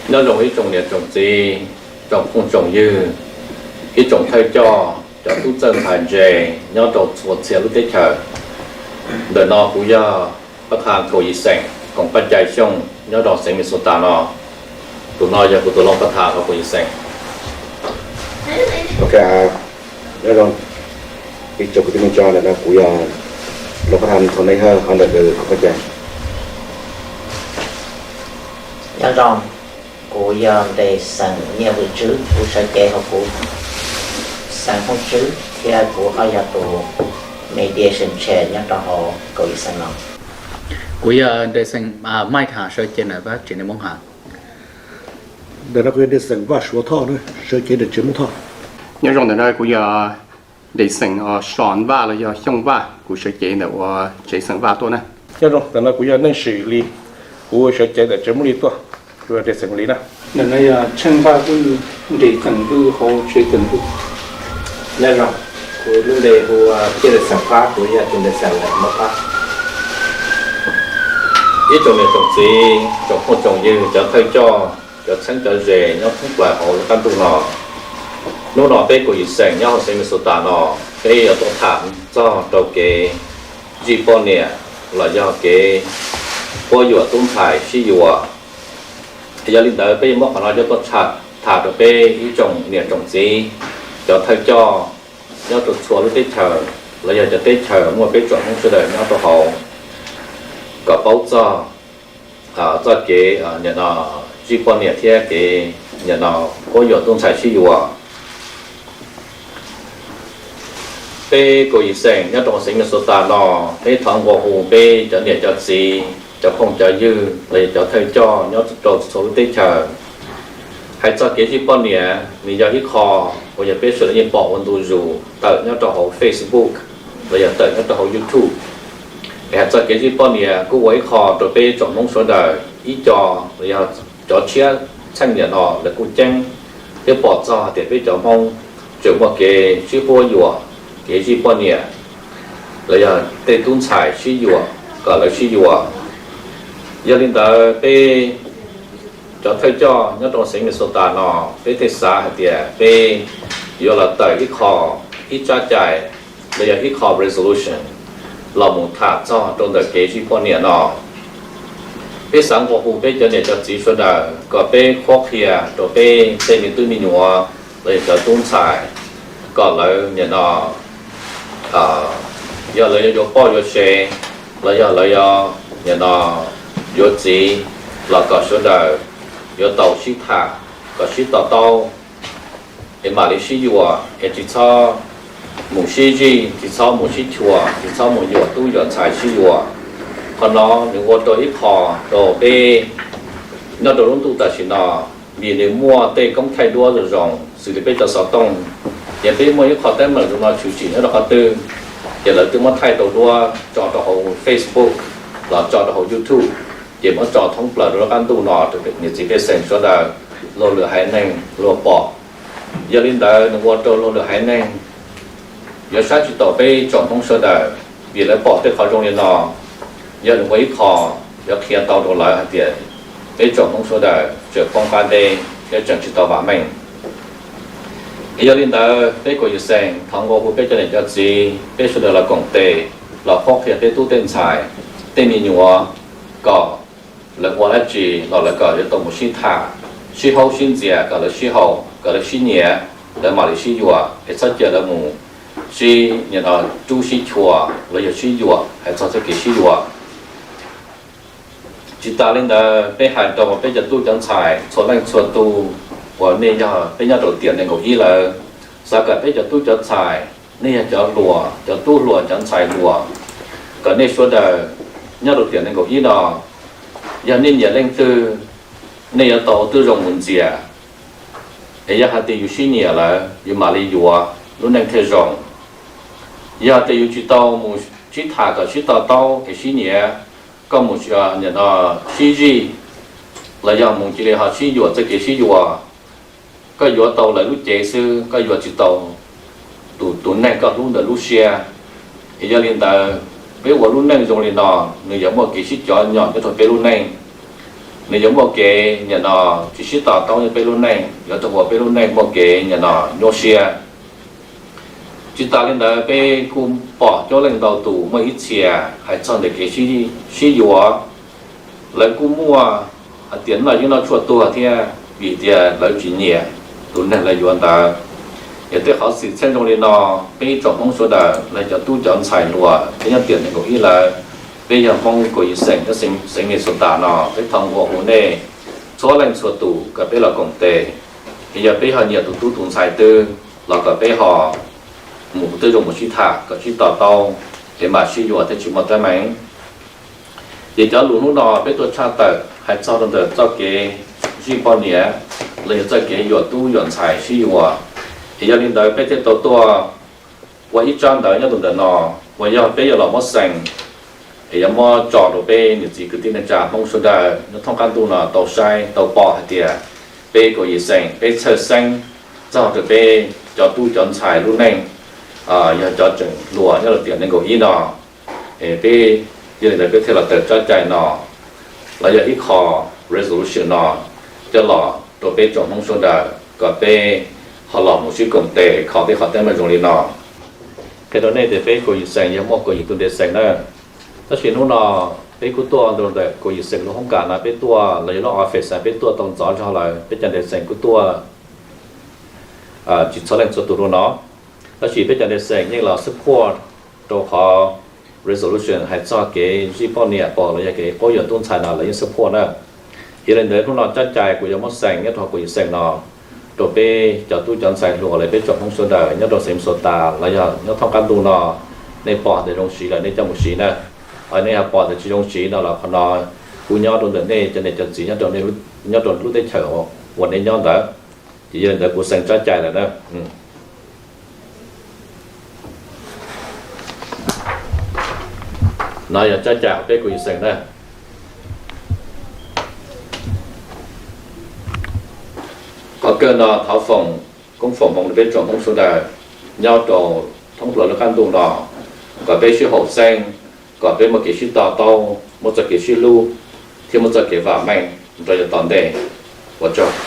Nyob zoo ib tsoom niam tsoom txiv, tsoom phooj tsoom ywg, ib tsoom thawj coj, cov tub txawj ntxhais ntse nyob rau txhua txhia lub teb chaws. Ntawm no kuv yog pab thas Kaum Yim Xeem, koom pab cai Xyooj nyob rau xeev Minnesota no. Tus no yog kuv tus loj pab thas hauv Kaum Yim Xeem. Ok, nyob zoo ib tsoom kwv tij neej tsa, ntawm no kuv yog loj pab thas Thoo Neej Hawj, hauv ntawm koom pab cai. Nyob zoo, kuv yog Nres Xeem Nyiaj Vwm Tswb, kuv sawv cev hauv kuv xeev Hmoob Tswb thiab kuv ho yog tus mediation chair nyob rau hauv Kaum Yim Xeem no. Kuv yog Nres Xeem Maij Has, sawv cev ntawm Vaj Tsev Neeg Hmoob Has. Ntawm no kuv yog Nres Xeem Vaj Suav Thoj, sawv cev ntawm Tsev Hmoob Thoj. Nyob zoo, ntawm no kuv yog Nres Xeem Soo Vaj los yog Xyooj Vaj, kuv sawv cev ntawm ua Tsev Xeem Vaj tuaj na. Nyob zoo, ntawm no kuv yog Neej Sim Lis, kuv sawv cev ntawm Tsev Hmoob Lis tuaj, kuv yog Nres Xeem Lis na. Ntawm no yog Tsheej Vaj Vwj, Nres Xeem Vwj hauv Tsev Xeem Vwj. Nyob zoo, kuv lub npe hu Thiaj Nres Xeem Pab, kuv yog tus Nres Xeem ntawm Mob Pab. Ib tsoom niam tsoom txiv, tsoom phooj tsoom ywg, cov thawj coj, cov txheeb cov ze nyob thoob plaws hauv lub qab ntuj no. Hnub no peb Kaum Yim Xeem nyob hauv xeev Minnesota no, peb yuav tuaj tham txog rau kev zij poj niam los yog kev quab yuam tub ntxhais sib yuav. Yog li ntawd peb yuav muab qhov no coj tuaj tham rau peb ib tsoom niam tsoom txiv, cov thawj coj nyob rau txhua lub teb chaws los yog cov teb chaws muaj peb tsoom Hmoob sawv daws nyob rau hauv, kom paub txog txoj kev nim no zij poj niam thiab kev nim no quab yuam tub ntxhais sib yuav. Peb Kaum Yim Xeem nyob rau xeev Minnesota no, peb thov nqua hu peb cov niam cov txiv, cov phooj cov ywg los yog cov thawj coj nyob rau txhua lub teb chaws. Hais txog kev zij poj niam, nws yog ib qho uas yog peb sawv daws yeej pom ua ntu zus tawm nyob rau hauv Facebook los yog tawm nyob rau hauv YouTube. Es hais txog kev zij poj niam kuj ua ib qho rau peb tsoom Hmoob sawv daws ib co los yog cov tshiab txheej niam no lawv kuj ceeb thiab pom txog hais tias peb cov Hmoob tseem muaj kev sib quab yuam, kev zij poj niam los yog tej tub ntxhais sib yuam kom lawv sib yuav. Yog li ntawd peb cov thawj coj nyob rau xeev Minnesota no, peb thiaj xav hais tias peb yuav los tawm ib qho, ib tsab cai los yog ib qho resolution los mus tham txog rau ntawm kev zij poj niam no. Peb xav nqua hu peb cov niam cov txiv sawv daws kom peb qhuab qhia rau peb tej me tub me nyuam los yog cov tub ntxhais kom lawv nim no yog lawv yuav yuav poj yuav sev los yog lawv yuav nim no yuav txiv los kom sawv daws yuav tau sib tham kom sib to taub es mam li sib yuav, es tsis txhob mus sib zij, tsis txhob mus sib chua, tsis txhob mus yuam tub yuam ntxhais sib yuav. Qhov no nws ua rau ib qho rau peb nyob rau lub ntuj tam sim no, vim nws muaj tej koob thaij duab zoo zoo xws li peb cov xov tooj, ces peb muaj ib qho teeb meem zoo no tshwm sim nyob rau qhov twg, ces lawv twb muab thaij tau duab tso rau hauv Facebook los tso rau hauv YouTube, ces muab tso thoob plaws rau lub qab ntuj no rau niam txiv pej xeem sawv daws, luag lwm haiv neeg luag pom. Yog li ntawd nws ua rau luag lwm haiv neeg yuav saib tsis taus peb tsoom Hmoob sawv daws, vim lawv pom tej qhov zoo li no. Yog nws ua ib qho yuav qhia tau rau lawv hais tias peb tsoom Hmoob sawv daws tseem poob qab deb thiab tseem tsis tau vam meej. Yog li ntawd peb Kaum Yim Xeem thov nqua hu peb cov niam cov txiv, peb sawv daws los koom tes, los qhuab qhia peb tub tej ntxhais, tej me nyuam, kom lawv ua dab tsi los lawv kom yuav tau mus sib tham, sib haub sib ntxias, kom lawv sib haum, kom lawv sib nyiam, lawv mam li sib yuav, es txhob cia lawv mus sib nim no rub sib chua los yog sib yuam hais txog txoj kev sib yuam. Tsis tas li ntawd, peb hais rau peb cov tub cov ntxhais txhua leej txhua tus uas nej yog peb nyob rau tiam nees nkaum ib lawm, xav kom peb cov tub cov ntxhais, nej yog cov hluas, cov tub hluas, cov ntxhais hluas, kom nej sawv daws nyob rau tiam nees nkaum ib no, yog nej nyiam leej twg, nej yuav tau tub zoo mus ntxias. Es yog hais tias yus sib nyiam lawm, yus mam li yuav, lub neej thiaj zoo. Yog tias yus tsis tau mus sib tham kom sib to taub es sib nyiam, koj mus nim no sib zij, los yog mus cia li ho sib yuam txoj kev sib yuam, koj yuav tau lawv lub cev xwb, koj yuav tsis tau tus, tus neeg koj hlub ntawd lub siab. Es yog li ntawd, peb ua lub neej zoo li no, nws yuav muaj kev sib cov nyom nyob rau peb lub neej. nws yuav muaj kev nim no tsis sib to taub nyob peb lub neej, yuav rau ua peb lub neej muaj kev nim no nyuaj siab. Tsis tas li ntawd peb kuj pom coob leej ntau tus muaj ib txhia hais txog ntawm kev sib yuav, lawv kuj muaj hais tias noj yeeb noj tshuaj tuag thiab vim tias lawv tsis nyiam tus neeg lawv yuav ntawd. Yog tej qhov xwm txheej zoo li no, peb ib tsoom Hmoob sawv daws los cov tub cov ntxhais hluas peb nyob tiam nees nkaum ib lawm, peb yog Hmoob kaum yim xeem nyob xeev Minnesota no, peb thov ua hu nej txhua leej txhua tus kom peb los koom tes. Es yog peb ho nyiam tus tub tus ntxhais twg los kom peb ho mus tej zoo mus sib tham kom sib to taub, es mam sib yuav thiaj tsis muaj teeb meem. Ces cov lus hnub no peb tuaj tshaj tawm hais txog rau ntawm txoj kev zij poj niam los yog txoj kev yuam tub yuam ntxhais sib yuav. Es yog li ntawd peb thiaj tau tuaj ua ib tsab ntawv nyob rau ntawm no, uas yog peb yuav los muab xeem, es yuav muab tso rau peb niam txiv kwv tij neej tsa Hmoob sawv daws nyob thoob qab ntuj no tau saib tau pom hais tias peb kaum yim xeem peb txhawj xeeb txog rau peb cov tub cov ntxhais lub neej, yog cov tseem hluas nyob rau tiam nees nkaum ib no. Peb, yog li ntawd peb thiaj los tawm tsab cai no los yog ib qho resolution no coj los rau peb tsoom Hmoob sawv daws kom peb ho los mus sib koom tes kho tej qhov teeb meem zoo li no. Qhia rau nej tias peb kaum yim xeem yog muaj kaum yim tus ntiv xeem na. Tab sis hnub no peb kuj tuaj ntawm kaum yim xeem lub hoob kas no peb tuaj los yog lub office no peb tuaj tau ntxov zog lawm, peb cov ntiv xeem kuj tuaj tsis txhua leej txhua tus rau no. Tab sis peb cov ntiv xeem yeej los support rau qhov resolution hais txog kev zij poj niam pom los yog kev qhuab yuam tub ntxhais no lawv yeej support na. Yog li ntawd hnub no tsab cai kuv yuav muab xeem nyob rau kaum yim xeem no rau peb cov tub cov ntxhais hluas los peb tsoom Hmoob sawv daws nyob rau xeev Minnesota los yog nyob thoob qab ntuj no, nej pom tias zoo siv lawm nej coj mus siv na. Ho nej ho pom tias tsis zoo siv no los qhov no kuv nyob rau ntawm nej cov niam cov txiv nyob rau lub teb chaws uas nej nyob ntawd. Ces yog li ntawd kuv xeem tsab cai lawm na. No yog tsab cai hauv peb kaum yim xeem na. Qhov kawg no thov foom koob foom hmoov rau peb tsoom Hmoob sawv daws nyob rau thoob plaws lub qab ntuj no, kom peb sib haum xeeb, kom peb muaj kev sib to taub, muaj txoj kev sib hlub, thiab muaj txoj kev vam meej rau yav tom ntej. Ua tsaug.